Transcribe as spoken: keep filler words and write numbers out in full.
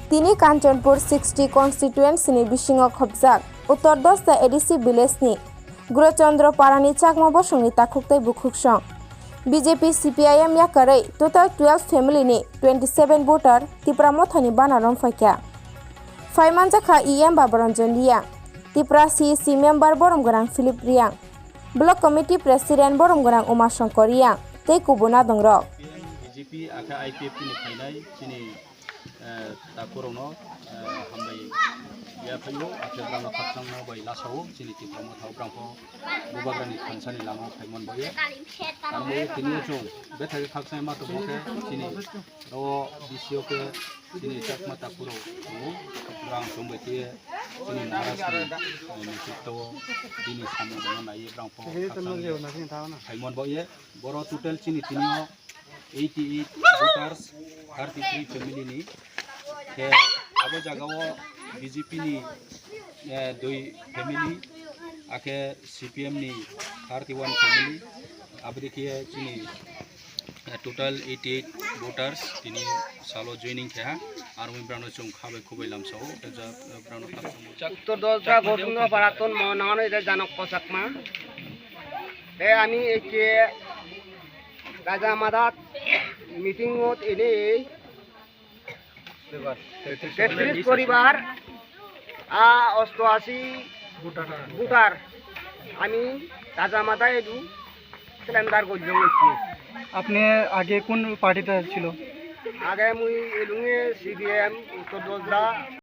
Tini Kanchanpur sixty constituency ni bisingo khopjak Uttor Dosda A D C village ni Gurachandra Parani Chakma bosongni takhuk tei bukhuksong B J P C P I M yakarwi total twelve family ni twenty seven voter Tipra Mothani bana romphaikha. Phaimanjakha E M Babaranjan Reang, Tipra C E C member Boromgwnang Philip Reang, Block Committee President Boromgwnang Uma Shankar Reang tei kubun adongrok. B J P akhe I P F T ni phainai chini, eh, takhurokno, eh, hambai yaphaio, akhe brangno khakchangno bai lasao chini Tipra Mothao brangpho bubagrani thansani lama phaimon boye. Amo tini chwng bethai khakchangma tongmo khe chini ro B C O khe chini Chakma takhurok tongo, brang chwngbai khe chini Maharaj ni, eh, netrito bini samung bono naiwi brangpho khakchangni phaimon boye. Boro total chini tini o eighty eight voters, thirty three family ni. Khe abo jaga o B J P ni, eh, dui family, akhe C P M ni thirty one family, aboni khe chini, eh, total eighty eight voters tini salo joining khe ha, aro wngwi brano chwng khabai khubai lamsao, tei ja-, brano khakchangma. Uttor Dosda Gosundra Paraton mo nangano ida Janok Kosakma. Te ami eke Raja Madat meeting ot ini তেত্রিশ পরিবার, আ, অষ্টআশি ভোটার। আমি রাজা মাতা এদু সিলিন্ডার গজল হচ্ছে। আপনি আগে কোন পার্টিতে ছিল? আগে মুই এলুঙে সিপিএম উত্তর দশদা।